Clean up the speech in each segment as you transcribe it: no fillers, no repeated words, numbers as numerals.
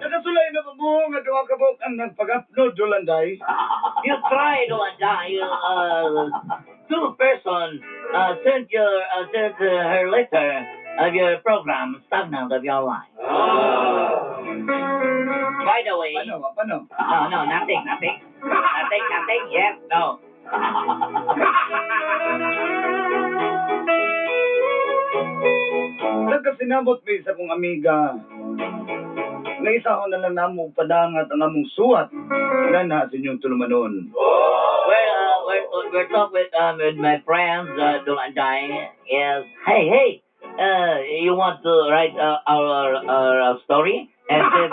Nakasulay na ba mo nga duha ka buok ang nagpag-upload, Dolanday? You try to die. Two person sent her letter of your program, Stagnant of Your Life. By the way, Paano? Paano? No, nothing, nothing, nothing, nothing. Yes, no. Nagkasinabot mi sa kong amiga. Nga isa ko na lang namo padangat ang among suwat nga na sa inyong tulumanon. We're talk with my friends, Dolanday. Yes. Hey, hey. You want to write our story and said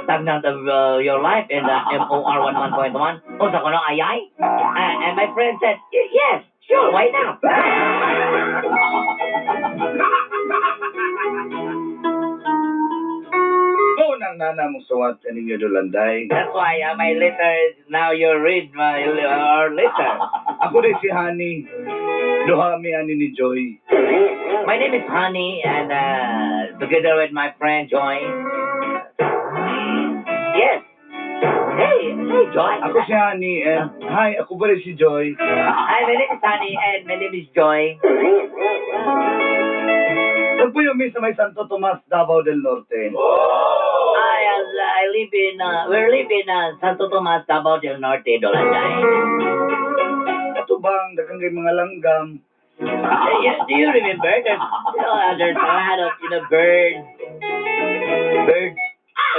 Stagnant of Your Life in the MOR 11.1? Unsa ko no ayay? And my friend said, "Yes, sure, why not?" Mao nang nana mong suwat kaninyo, Dolanday. That's why my letter is now you read my our letter. Ako rin si Honey. Duha mi ani ni Joy. My name is Honey, and together with my friend Joy. Yes. Hey, hey, Joy. Ako si Honey and hi, ako ba rin si Joy? Hi, my name is Honey, and my name is Joy. Nagpuyo mi sa may Santo Tomas, Davao del Norte. I live in we live in Santo Tomas, Davao del Norte, Dolanday. Ato bang daghang kay mga langgam? Yeah, do you remember? There's a lot of birds, birds,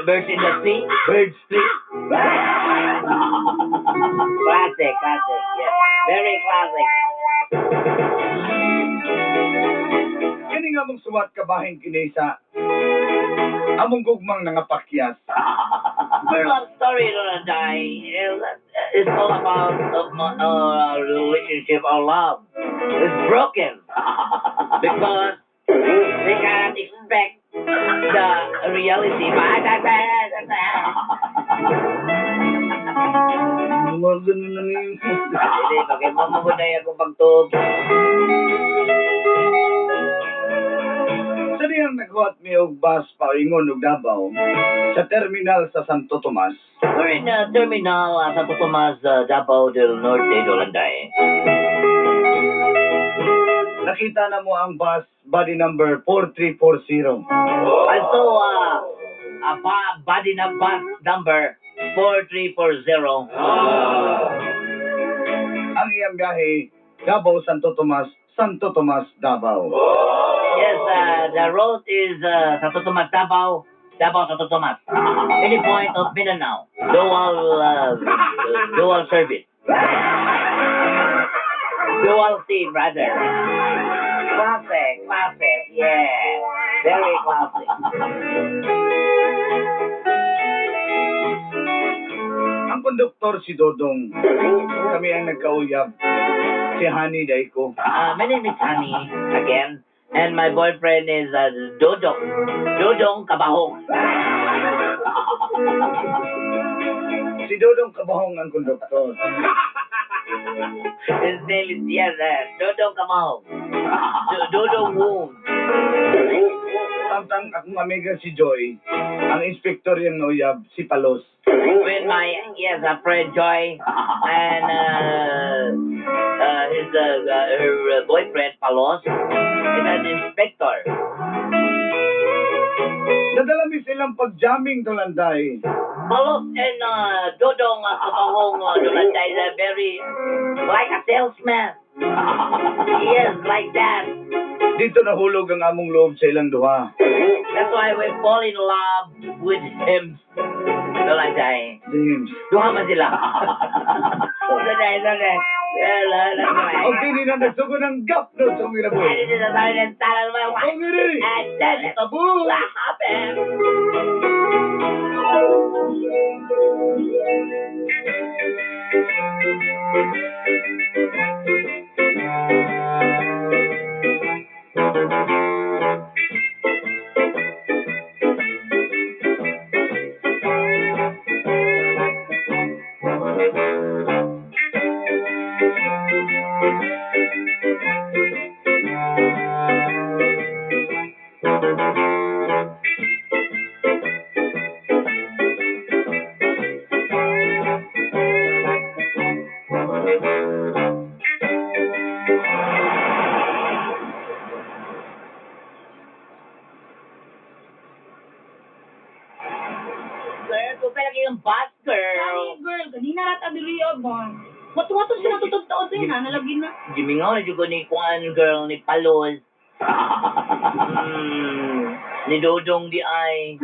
birds in the sea, birds tree. Classic, classic, yeah, very classic. Kini nga among suwat kabahin kini sa among gugmang nangapakyas. Our love story, Dolanday, is all about our relationship, our love. It's broken because they cannot expect the reality. Mga ganun na ngayon. Hindi, bakit mo muna yung pagtuog? Sa diyang naghuwat mi og bus paingon og Davao sa terminal sa Santo Tomas. We're in terminal Santo Tomas, Davao del Norte, Dolanday. Nakita na mo ang bus body number 4340. I saw a body na bus number 4340. Ang iyang biyahe, Davao Santo Tomas, Santo Tomas, Davao. Yes, the road is Santo Tomas, Davao, Davao, Santo Tomas. Any point of Mindanao. Dual service. Dual SIM, rather. Classic, classic, yeah. Very classic. Ang konduktor si Dodong. Kami ang nagkauyab. Si Honey diay ko. My name is Honey, again. And my boyfriend is Dodong. Dodong Kabahong. Si Dodong Kabahong ang konduktor. His name is, yes, Dodong Kabahong. Dodong Woon. Samtang akong amiga si Joy, ang inspektor yung nauyab, si Palos. With my, yes, a friend Joy and his her boyfriend Palos is an inspector. Nadala mi silang pag-jamming, Dolanday. Palos and Dodong Kabahong Dulanday is very like a salesman. Yes, like that. Dito nahulog ang among loob sa ilang duha. That's why we fall in love with him. Dulanday. James. Duha man sila. Dulanday, dulanday. Yeah, la, la, la. Og dini na nagsugod ang gap no sa among kinabuhi. Ang diri. And then Tabo. what happened? Girl, kung pala kayong bus, girl. Dali, girl, ganina ra ta diri ba? Wato-wato sila tutog taod din ha, nalagi na. Gimingaw na jud ko ni Kuan, girl, ni Palos. Ni Dodong di ay.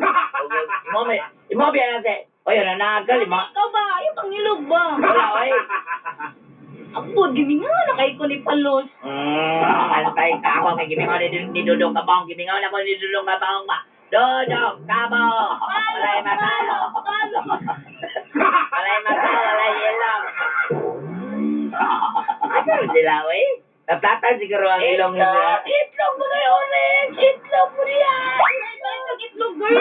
Imo may, imo biya na se. Oy, na nagal imo. Ikaw ba? Ayaw pang ilog ba? Wala oy. Abod, gimingaw na kay ko ni Palos. Antay ka ako kay gimingaw ni Dodong Kabong, gimingaw na ko ni Dodong Kabong ba. Dodong Kabong. Walay mata. Palo, Walay mata, walay ilong. Ano sila oy? Naplatan siguro ang ilong nila. Itlog mo na orange! Itlog mo niya! Ay, sa itlog, girl!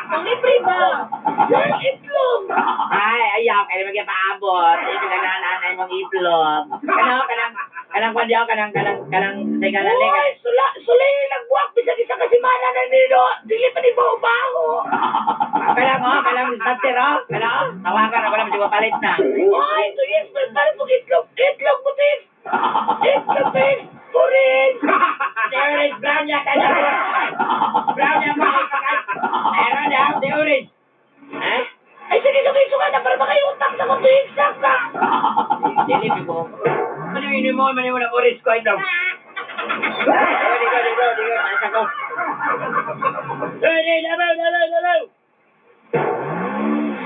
Ang libre ba? Girl, itlog! Ay, ayaw, kaya naman paabot. Ibig ka na nanay mong itlog. Kanang, kanang, kanang kwan kanang, kanang, kanang, say kanang, Uy, sula, sulay nagbuwak, bisag isa ka semana na nilo, dili pa ni baho-baho. Kanang, oh, kanang, starter, oh, kanang, oh. Tawagan ako naman, di ba palit na. Uy, 2 years, pa palit mo itlog, itlog mo, tis! Itlog, tis! Orange! Si Orange Brown niya, kanang, Brown niya, mga Meron niya, si Orange. Ha? Ay, sige, sige, suka na para makayutang sa kung 2 years ka. Dili, bigo. Ano yun mo, ano yun, orange ko, ay daw. Di ko, di ko, di ko, taas ako. Hey, dabaw, dabaw, dabaw!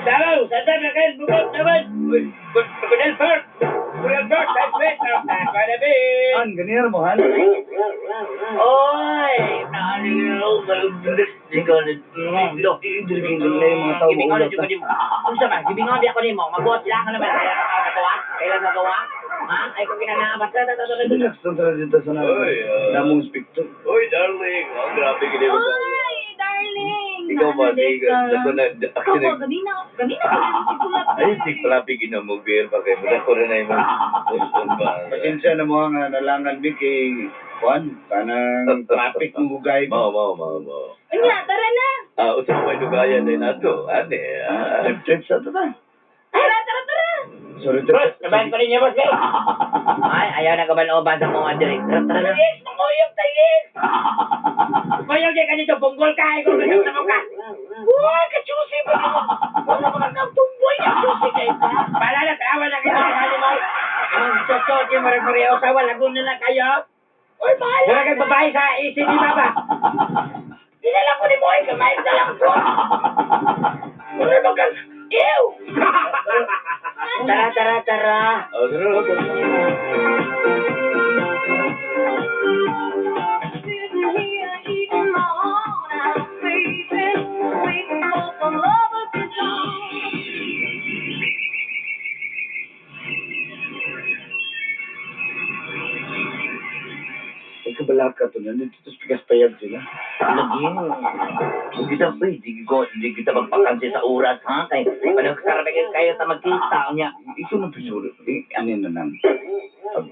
Dabaw, sa na kayo, bukod, dabaw! Uy, good Park! Good Park, that's it! An ganir mo han. Oy! Dili kay na yung mga tao Gibingon na maulat. jud ko nimo. Unsa ba? Gibingon di ako nimo. Magbuhat sila ka naman. Kailan ka nagawa? Kailan nagawa? Ha? Ay kung kinanabat. Relax lang tara dito sa Oy, ah. namong inspektor. Uy, darling. Oh, grabe ka naman. Ay, darling! Ikaw ba, Naanalik di ka. ka. Ako na, Ikaw ba, actually, ganina, ganina pa rin si Kulat. ay, si Flappy ginamugir pa kayo. Muna ko rin na yung gusto ba. Pasensya na mo nga nalangan mi kay Juan kanang traffic mo gugay Mao, mao, mao, mao. Unya, tara na! Ah, usa may dugayan din ato. Ane, ah. Trip trip sa to ta. Tara, tara, tara! Sorry trip. Boss, nabayan pa rin niya, boss. Ay, ayaw na kabal-oban sa mga diri. Tara, tara na. Yes, manguyog tayo! Kuyog di ka dito, bunggol ka. Ikaw ganyan sa mukha. Uy, kachusi ba naman? Wala mga kang tumboy na chusi kay ka. Pala na, tawa na kita sa mo. Ang chocho, di mo rin Maria Osawa, lagun na lang kayo. Uy, mahal! Wala kang babae sa ECD, baba. Dinala ko ni Moy, kamay na lang ko. Wala ba kang... Ew! Tara, tara, tara. Oh, tara, tara. Sitting here eating my heart out, baby, waiting for some lover to come. Ay kabalaka to nandito to pikas payag sila. Lagi. Hindi kita, uy, di kita magpakansi sa oras, ha? Kay, panagsara kayo sa magkita niya. Ito na pisuro. Eh, ano na lang. Pag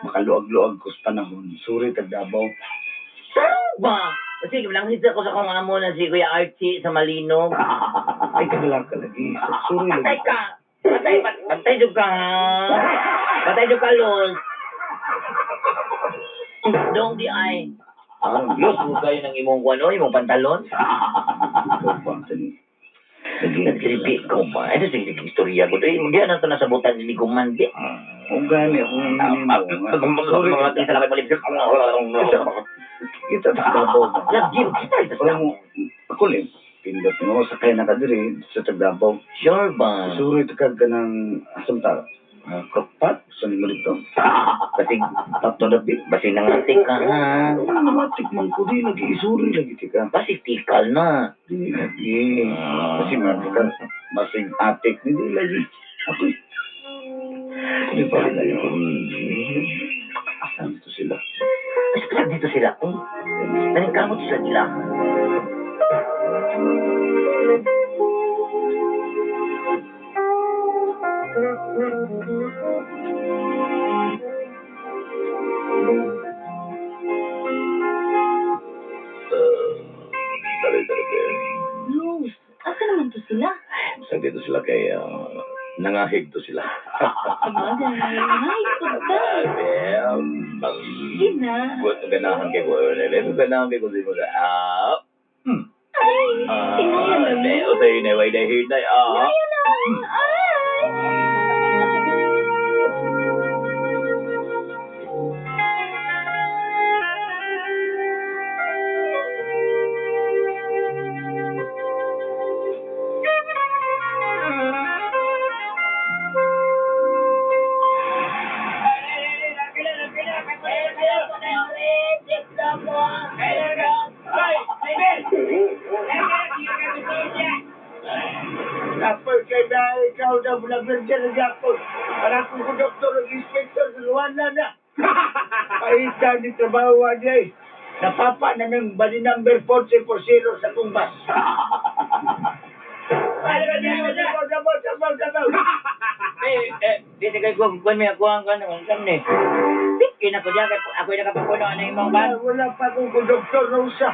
makaluag-luag ko sa panahon, suri tag Davao. Tara ba? Kasi lang hita ko sa kong amo na si Kuya Archie sa Malinog. Ay kabalaka lagi. Suri lagi. Patay ka! Patay, patay jud ka, ha? Patay jud ka, Lol. Dong di ay. Ah, Los mo kayo ng imong kuano, imong pantalon. ikaw pa. Nagtripi ko ba? Ano sige sige istorya ko. Di na ito nasabutan ni Guman. Di. Kung gani akong nimo nga. Sorry, kita sa Davao. Love kita ito Wala mo, ako lang, pindot mo, sakay na ka diri sa Tagdabao. Sure ba? Suri ito ka ng asam ta, crockpot, saan mo dito? Basig, Top to the bit. basig nangatik ka ha. Wala naman, tikman ko di, lagi isuri lagi tika. Basig tikal na. Di lagi. Kasi mga masig atik, hindi lagi. Ako eh. Ako di pa rin na yun. Asan to sila? Kasi kaya dito sila. Eh, naningkamot sila nila. Dali, dali, dali. Luz, asa naman to sila? Sa dito sila kay nangahig to sila. Sabagay, ay, punta. Sige na. Buat ganahan kay ko. Ganahan kay ko sila. Ah. Ay, tinaya na mo. O sa'yo na, way na hinay. Ah. Tinaya na. Ay! Tapos kay na ikaw na vlogger dyan na ako. Para kong konduktor ng inspector, wala na. Paita ni trabaho niya eh. Napapa na ng bali number 4040 sa kumbas. Eh, eh, di kay ko kuan mi ako ang kan kan ni. Kina ko diya kay ako nakapapuno ana imong ban. Wala pa akong konduktor na usa.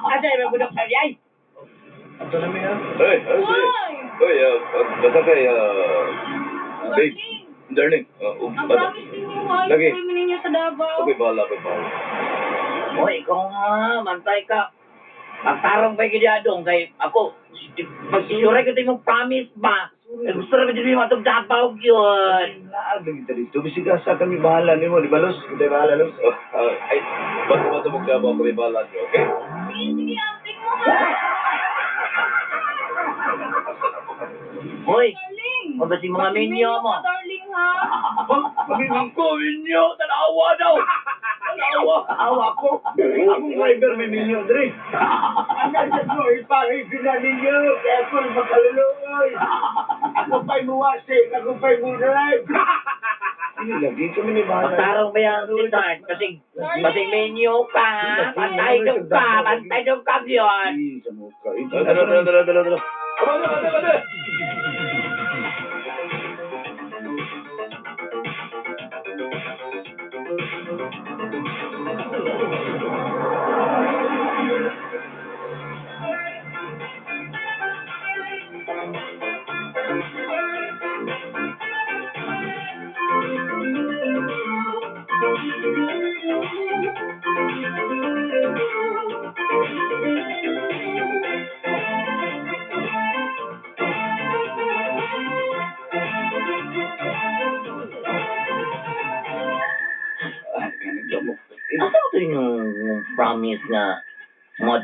Asa imong konduktor di ay? Ito na may Hey, hey, Hoy! Hoy, basta kay, babe, darling. Ang promise ninyo ha, Lagi. isuwi ninyo sa Davao. Okay, bahala, okay, bahala. Hoy, ikaw nga, mantay ka. Magtarong pa gid adong kay ako pag isure ko imong promise ba? Eh, gusto ra gid mo atong Davao gyud. Laag lagi ta dito. Bisig asa kami bahala nimo, di ba Los? Kita bahala Los. Oh, ay, basta ba ito magdabaw kami bahala niyo, okay? Sige, sige, amping mo ha. Hoy, Darling. o ba si mga minyo mo? ka, darling ha. Ang minyo, tanawa daw! Tanawa! Awa ko. Akong driver may minyo dre. Ano sa mo ipahig na ninyo kaya ako makaluloy. Ako pa'y muwasik, ako pa'y mudrive. Hindi lagi kami ni bahala. Magtarong ba yan, sweetheart? Basig, basig minyo ka, pantay dong ka, pantay dong ka gyud. Ay, sa mukha. Ito, Tara, tara, tara, tara, tara. Tara, tara, tara! Ay, ganun mo. Asa ito yung promise na mga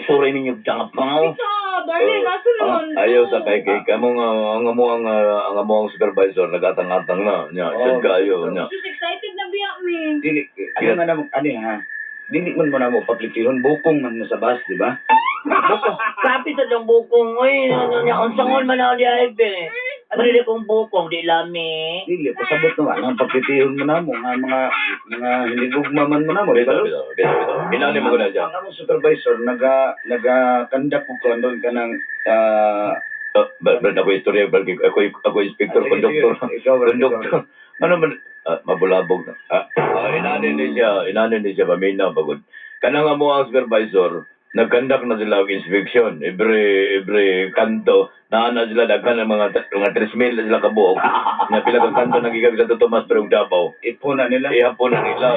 suri ninyo Davao? Ito, darling, asa naman to? Ayaw sa kay kay kamo nga ang amo ang amo ang supervisor nagatang-atang na nya Oh, jud kayo nya. Sus, excited na biya mi. Dili, ano nga namo, ano ha? Dili man mo na mo paplitihon, bukong man mo sa bus, di ba? Bukong, grabe sa dong bukong, uy, ano niya, unsangon man ako di ay, be. Ano kong bukong, di lami. Dili, pasabot naman, ang paplitihon mo na mo, nga mga hinigugma man mo na mo, di ba? Bitaw Los? bitaw bitaw bitaw. Inani mo ko na siya. Ang among supervisor naga kandak og kuan doon kanang Ba ako istorya ba ako ako inspector Ah, sige, conductor. sige. Ikaw, ikaw. Conductor. Ano man mabulabog na. Inani ni siya paminaw pagod. Kanang amo ang supervisor nagkandak na sila og inspection every kanto naa na sila daghan ng mga 3,000 na sila kabuok na pila ka kanto nagikan sa Santo Tomas pero Davao ipon na nila. Ihapon na nila.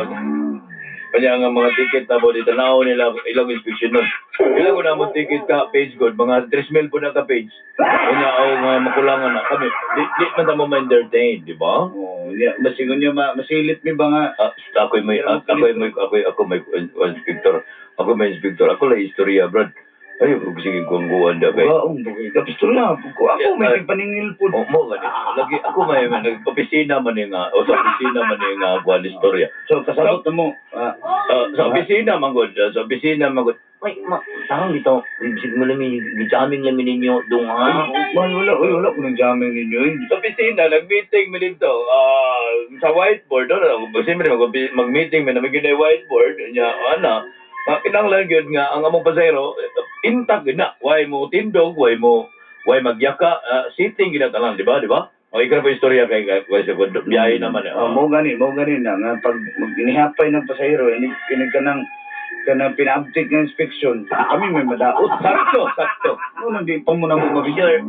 Kanya nga mga ticket na mo dito tanaw nila ilang inspection nun. Ilang ko na mo ticket ka page good mga 3,000 po na ka page. Kanya aw nga makulangan na kami. Di man ta mo ma-entertain, di ba? Oh, yeah. Basigon niyo ma masilip mi ba nga Ah, ako'y may ako'y may ako'y ako may inspector. Ako may inspector. Ako lang istorya, brad. Ay, sige kuwan da kay. Wow, bagay ka pistol na. Ko ako may paningil po. Oh, mo gani. Lagi ako may nag-opisina man ni nga o sa opisina man ni nga kuan istorya. So kasabot na mo. Ah, Ah, sa opisina man gud, sa opisina man gud. Uy, ma, tarong dito. Bisig mo lang gijamming lang ninyo dong ha. man wala, oy wala ko nang jamming ninyo eh. Sa opisina nag-meeting mi dito. Ah, sa whiteboard no, siyempre mag-meeting mi na may ginay whiteboard nya ana. Kinahanglan gyud nga ang among pasahero intact gyud na. Way mo tindog, way mo way magyaka, sitting gyud na tanan, di ba? Di ba? O ikaw pa istorya kay kay kay sa biyahe naman eh. Oh, mo gani na nga pag inihapay ng pasahero ini kini kanang kanang pina-update nga inspection, kami may madaot. Sakto, sakto. No, hindi pa mo na mo Sure, mabigyan.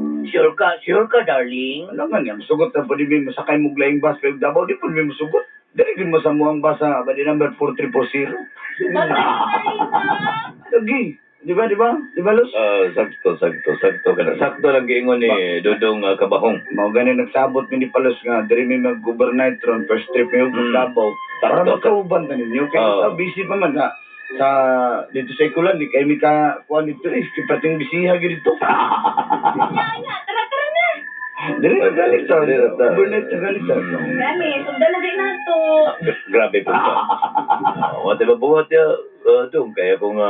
sure ka, darling. Alam nga niya, masugot na pwede may masakay mo laing bus, pero Davao di pwede may masugot. Dili gyud mo sa muang bus sa body number 4340. Bantay ka, darling, ha? Lagi. Di ba, di ba? Di ba, Luz? Ah, sakto, sakto, sakto ka na. Sakto lang giingon ni Dudong Kabahong. Mao gani nagsabot mi ni Palos nga diri mi mag-overnight ron first trip mi og Davao para Sakto. magkauban ta ninyo kay Oo. sa busy pa man na sa dito sa Ikulan di kay mi ka kuan dito eh kay pating bisiha gyud dito. Nya, nya, tara, tara na. Diri na galit ta. Diri na ta. Overnight na galit ta. Gani, sundan na din na to. Grabe po ka. Wala ba buhat ya dong kaya kung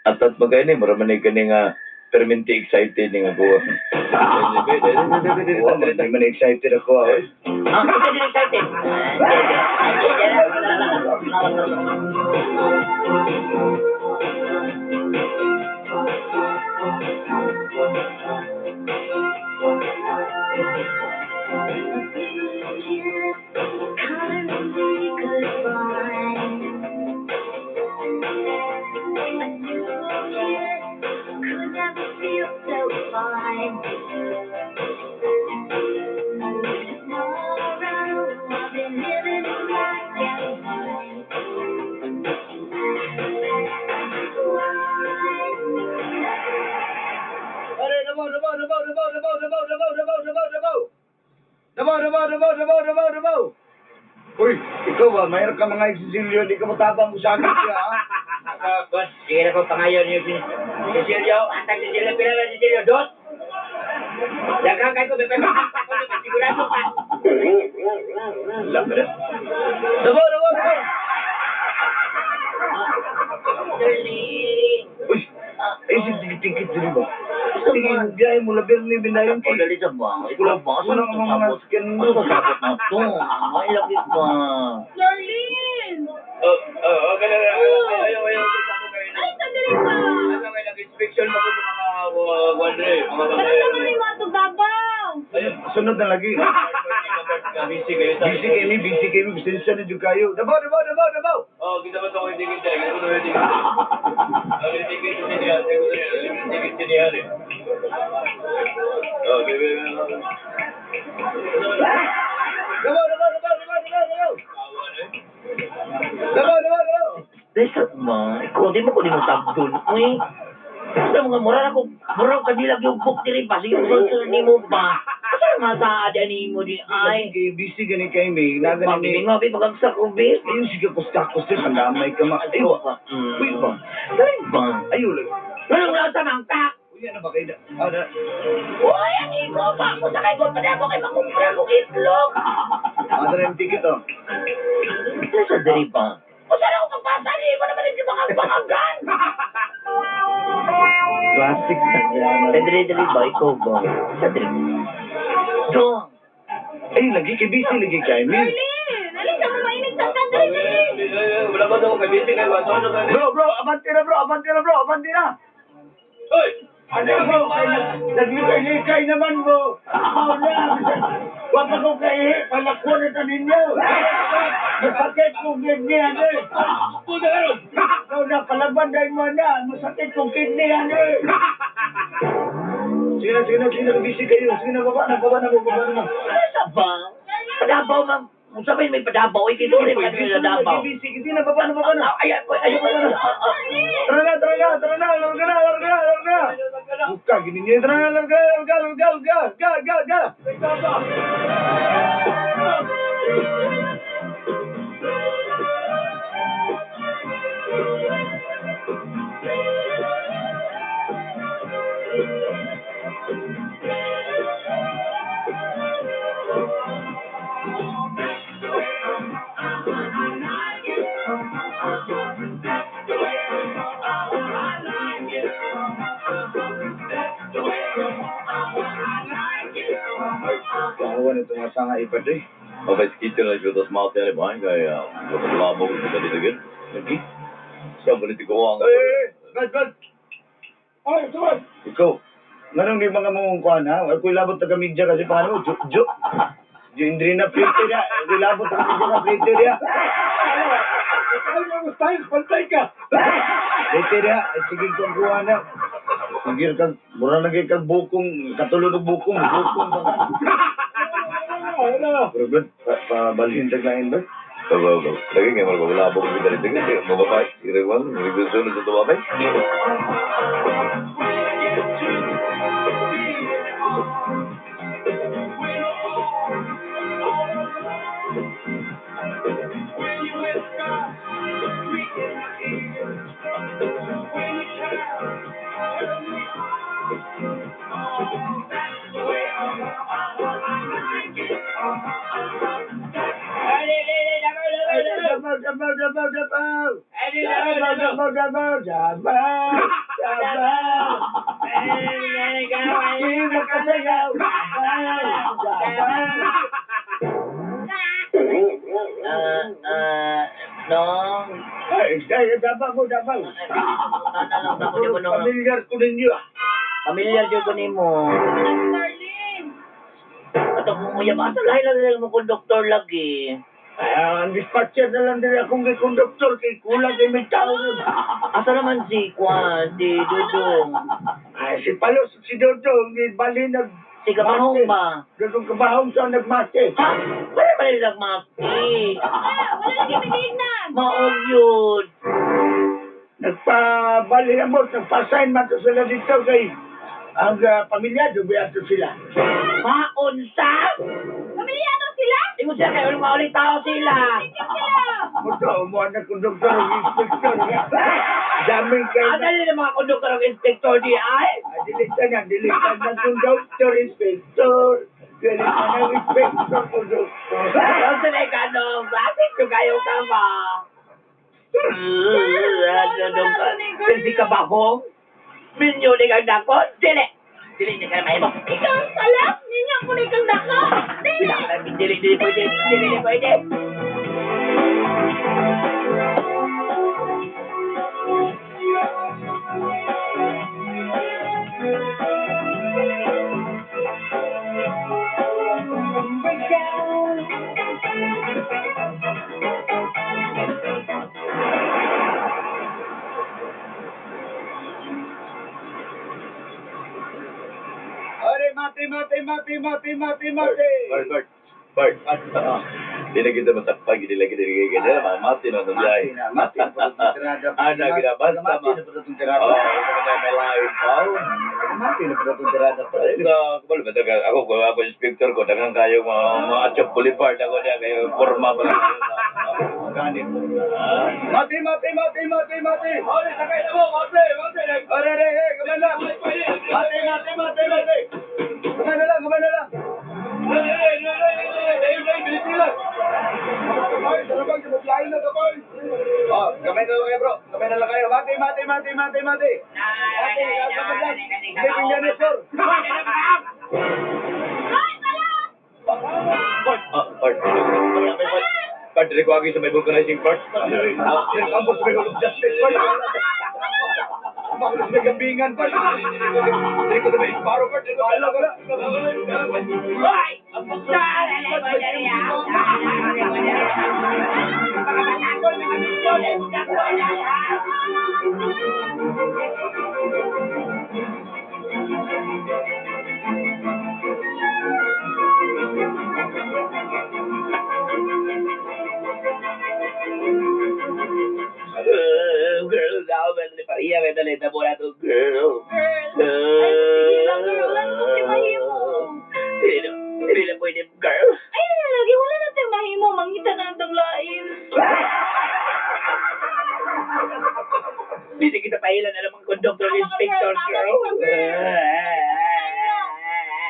atat magkaini mura man ni kani nga permanente excited ni nga kuha. Wa man di man excited ako. Ah. Ah, ikaw din excited. Could never feel so fine. Tomorrow I'll be living in black and white. Are Davao Davao Davao Davao Davao Davao Davao Davao Davao Davao. Davao Davao Davao Davao Davao Davao. Uy, ikaw ba, mayroon ka mga exilyo, di ka matabang ko sa akin siya, ha? Ako, boss, sige na ko pangayon niyo. Cecilio, antag Cecilio, pila na Cecilio, dos. Daghang kayo ko, may pagkakak ko, sigurado ka. Davao Davao Davao. Darling. Uy, ay, si tikit diri ba? Sige, biyahe mo, labir ni Binayon Ako, dali sa ba? Ikaw ba? Asa Kulang na ang mga sabot? skin mo. Ano sabot na to? Ay, lagi ba? Darling! Oh, oh, okay na. Ayaw, ayaw, Ay, sandali pa. Ano may nag-inspection mo sa mga kuwan dre, mga Tara babae. naman yung mga Davao. Sunod na lagi. Busy kayo sa Busy kami, busy kami, pasensya na dyan kayo. Davao, Davao, Davao, Davao! Oh, kita ba ito kung ticket niya? Kita ba ito ticket niya? Ang ticket niya, ticket niya, ticket niya. Oh, bebe, bebe. Davao, Davao, Davao, Davao, Davao, Davao! Davao, Davao, Davao! Dali sa ba? Ikaw, di mo ko di mo sabdon. Uy. Sa mga mura na ko, mura ko kadilag yung book diri ba? Sige, usul ni mo ba? Asa nga sa ni mo di ay? Ay, kay busy gani kay may, naga ni Pag nga, bi, pagagsak ko, bi. Ayun, sige, kustakos din, pandamay ka ma. Ay, wa. Uy, ba? Dali ba? Ayaw lang. Anong lasa ng tak? Uy, ano ba kayo? Ah, na. Uy, ang ikaw pa ako sa kay pa ako kay makumpra ko itlog. Ah, dala yung ticket, oh. Sa dali ba? O saan ako pagpasa ni mo naman yung mga pangagan? Classic. Dali dali ba ikaw ba? Sa dali. Dong. Ay, lagi kay busy, lagi kay may. Darling! Alisa mo, mainit sa ka, dali, dali. Wala ba ito kay busy kayo? Bro, bro, abante na, bro, abante na, bro, abante na! Oy! Ano bro? Naglikay-likay naman bro. Ikaw na. Huwag ako kaihi. Palakwan na ninyo. Masakit kong kidney ano eh. Puta ka ron! Ikaw na kalaban dahil mo na. Masakit kong kidney ano eh. Sige na, sige na, sige na. Busy kayo. Sige na, baba na, baba na, baba na. Sa ba? Padabaw man. Kung sabay may padabaw, ay kinuri pa kami sa Davao. Sige na, baba na, baba na. Ay, ay, ay, ay, ay, Tara na, tara na, tara na, larga na, larga na, larga na. Buka, gini niya, tara na, larga, larga, larga, larga, ga, ga, ga. Kawan ito nga sanga iba doy. Okay, schedule na siya tas mati ani ba kay mabulabog sa dito gid. Lagi. Siya ba ko ang Ay, ay, ay, God, God. Ay, tuwan. Ikaw. Nganong di mga mong kuan ha? Ay, kuy labot taga media kasi paano? Jo, jo. Jo, hindi na filter ya. Hindi labot taga media ka filter ya. Ay, mga style, pantay ka. Filter ya. Ay, sige kang kuha na. Sige kang, mura lagi kang bukong, katulog og bukong, bukong ba ka? Pero good, pabalhin taglain ba? Go go go. Lagi kay mabulabog sa dito gid. Mababay. Irawan, magsusunod sa tumabay. Dabaw, dabaw, dabaw, dabaw. Dabaw, dabaw, dabaw, dabaw. Dabaw. Sino ka sayaw? Dabaw, dabaw. Nong, Ay, ay, dabaw ko, dabaw. Sana lang ako di mo nung Pamilyar ko ninyo ah. pamilyar jud ko nimo. Darling! Ato kung uyab asa lahi lang nila mo konduktor lagi. Ah, ang dispatcher na lang din akong konduktor kay kulang kay may tao nun. Asa naman si Kwan, si Dudong, Ay, si Palos, si Dodo, hindi bali nag... si Kabahong ba? Dodong Kabahong siya nagmate. Ha? Wala ba nila nagmati? Ah, wala lagi minignan! Maog yun. Nagpabali ang boss, nagpa-sign man to sila dito kay ang pamilyado, biyato sila. Maunsa? Pamilyado sila? Ingon siya kayo, maulit tao sila. Thank you sila! Muto, umuha na konduktor, ang inspector. Daming kayo. Asa nila mga konduktor ang inspektor di ay? Ah, dilitan na, dilitan na konduktor, inspector. Dilitan na inspector, konduktor. Ang sila kanong, bakit yung kayo ka ba? Si Kabahong, minyo ni kang dako, dili. Dili ni ka mahimo. Ikaw ang salas! Ninyo ko na ikaw nako! Dili! Dili, dili pwede, dili, dili pwede. Ore, mati, mati, mati, mati, mati, mati. Bart, Bart. Bart. Di na kita masakpag, di lagi di kita mamati na Mati na, mati na po itong tirada. Ana ginabasta Mati na po itong tirada. Oh, ito na may lain pa. Mati na po itong tirada. Sa kabalo ba taga ako ko ako inspector ko daghang kayo mga mga atyo boulevard ako niya kayo forma pa lang. Ganit. Mati, mati, mati, mati, mati. Ore, sakay na mo, mati, mati. Ore, ore, ore, kamay na. Mati, mati, mati, mati. Kamay na lang, kamay na lang. Oh, kamay na lang kayo, bro. Kamay na lang kayo. Mati, mati, mati, mati, mati. Mati, kamay lang. Hindi, pinggan sir. Ay, salas! Bart, ah, Bart. Bart, dili ko agi sa may vulcanizing part. Ang boss may hulog justice, Bart. Bakit may gambingan, Bart? Dili ko sa may paro, Bart. Dili ko Wala ka na. Hoy!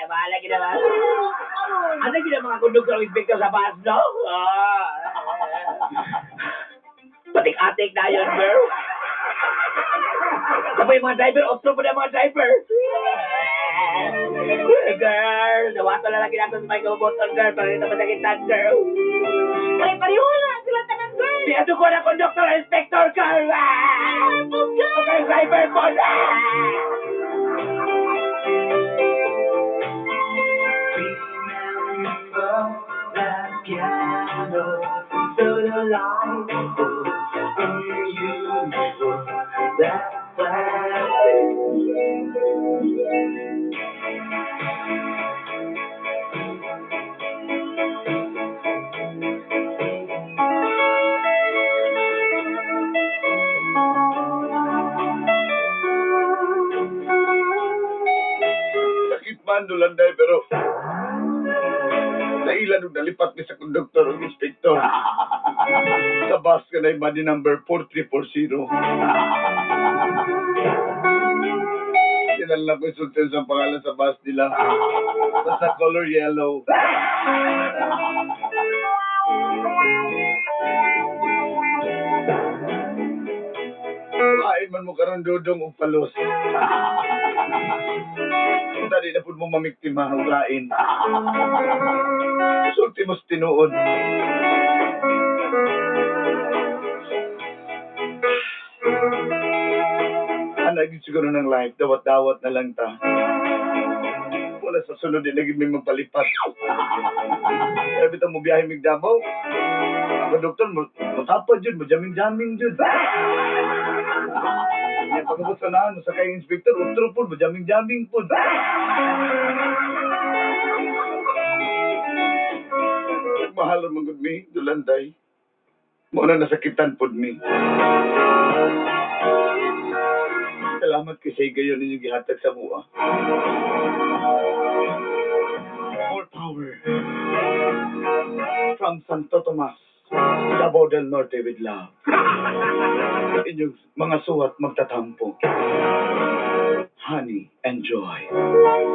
Bahala gina ba? Karon. Ano gina mga konduktor inspector sa bus, no? Ah. Patik-atik na yun, girl. Sabay mga driver, otro po na mga driver. Girl, nawato na lang ginato sa may kabuboton, girl, para hindi na masakitan, girl. Pare-pareho na sila tanan, girl. Di ato ko na konduktor, inspector, girl. Ah! Po, girl. Okay, driver po na! Sakit man dulanday pero naila nung nalipat ni sa konduktor o inspektor. Sa bus ka na body number 4340. Sinala ko insultin sa pangalan sa bus nila. Basta color yellow. Kain man mo karon dudong og palos. Kung dali na pud mo mamiktima og lain. Sulti mo sa tinuod. Ana gyud siguro ng life, dawat-dawat na lang ta. Wala sa sunod di lagi may magpalipat. Kaya bitaw mo biyahe mig Davao. Ako doktor, mo mutapad yun, mo jamming-jamming yun. Yan, pagkabot sa naan, sa kay inspector, utro po, mo jamming-jamming po. Mahal man gud mi, dulanday. Mao na nasakitan pod mi. Salamat kay sa higayon ninyong gihatag sa mua. More power. From Santo Tomas, Davao del Norte with love. Inyong mga suwat magtatampo. Honey and joy. La